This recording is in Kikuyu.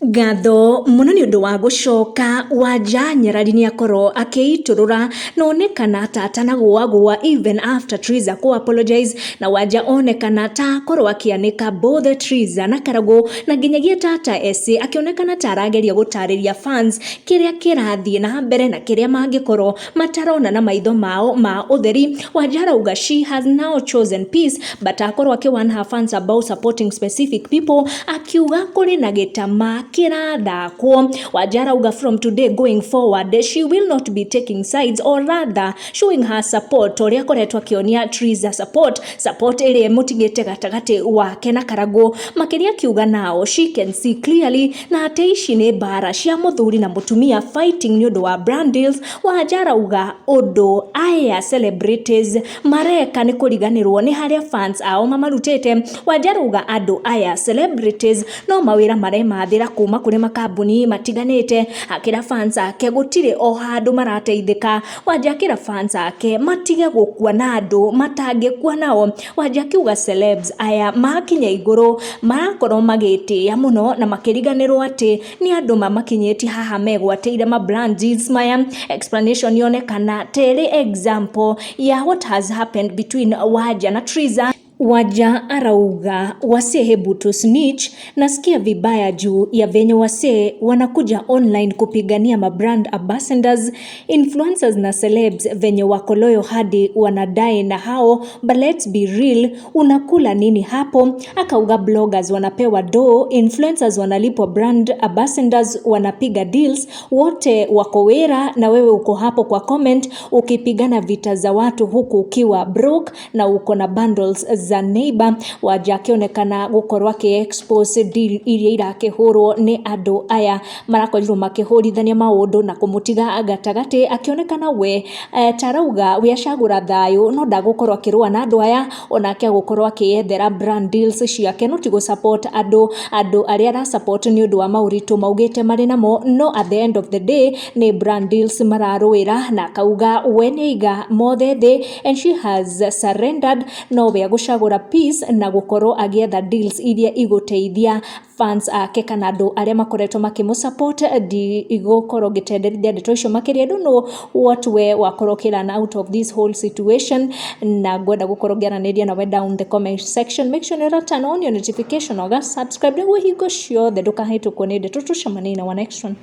Ngatho mũno nĩ ũndũ wa gũcoka. Wanja Nyarari nĩ akorwo akĩitũrũra na onekana ta atanagũagũa even after Triza kũ apologize, na Wanja onekana ta akorwo akĩanĩka both Triza na Karagũ, na nginyagia Tata Ese akĩonekana ta arageria gũtarĩria fans kĩrĩa kĩrathiĩ na mbere na kĩrĩa mangĩkorwo matarona na maitho mao ma ũtheri. Wanja arauga she has now chosen peace, but akorwo akĩ warn her fans about supporting specific people, akiuga kũrĩ na gĩtama kĩrathakwo. Wanja arauga from today going forward she will not be taking sides, or rather showing her support ũrĩa akoretwo akĩonia Triza support, support ĩrĩa ĩmũtigĩte gatagatĩ wake na Karagũ makĩria, akiuga now she can see clearly na atĩ ici nĩ mbara cia mũthuri na mũtumia fighting nĩ ũndũ wa brand deals. Wanja arauga ũndũ aya celebrities mareka nĩ kũriganĩrwo nĩ harĩa fans ao mamarutĩte. Wanja arauga andũ aya celebrities no mawĩra maremathĩra kuma kũrĩ makambuni matiganĩte, akĩra fans ake gũtirĩ o handũ marateithĩka. Wanja akĩra fans ake matige gũkua na andũ matangĩkua nao. Wanja akiuga celebs aya makinya igũrũ marakorwo magĩtĩĩa mũno na makĩriganĩrwo atĩ nĩ andũ mamakinyĩtie haha megwatĩire ma brand deals maya. Explanation yonekana terĩ example ya what has happened between Wanja na Triza. Wanja arauga, "Wasee, hebu tu snitch. Nasikia vibaya juu ya venye wasee wanakuja online kupigania mabrand ambassadors, influencers na celebs, venye wako loyal hadi wanadai na hao. But let's be real, unakula nini hapo?" Akauga bloggers wanapewa do, influencers wanalipwa, brand ambassadors wanapiga deals, wote wako wera, na wewe uko hapo kwa comment ukipigana vita za watu huku ukiwa broke na uko na bundles za neighbor. Wanja akĩonekana gũkorwo akĩ expose deal iria irakĩhũrwo nĩ andũ aya marakorirwo makĩhũrithania maũndũ na kũmũtiga gatagatĩ, akĩonekana we tarauga we acagũra thayũ, no ndagũkorwo akĩrũa na andũ aya, onake agũkorwo akĩyethera brand deals ciake, no ti gũ support andũ arĩa ara support nĩ ũndũ wa maũritũ maugĩte marĩ namo, no at the end of the day nĩ brand deals mararũĩra. Na akauga we nĩ aiga mothe thĩ and she has surrendered, no we agũcagũra peace na gũkorwo agĩetha deals iria igũteithia fans ake kana andũ arĩa makoretwo makĩmũ support. Ndigũkorwo ngĩtenderithia ndeto icio makĩria. I don't know what we wakorwo ũkĩlearn out of this whole situation, na ngwenda gũkorwo ngĩaranĩria nawe down the comment section. Make sure nĩ turn on your notification, oga subscribe nĩguo hingo ciothe ndũkahĩtũkwo nĩ ndeto. Tũcemanie na wa next one.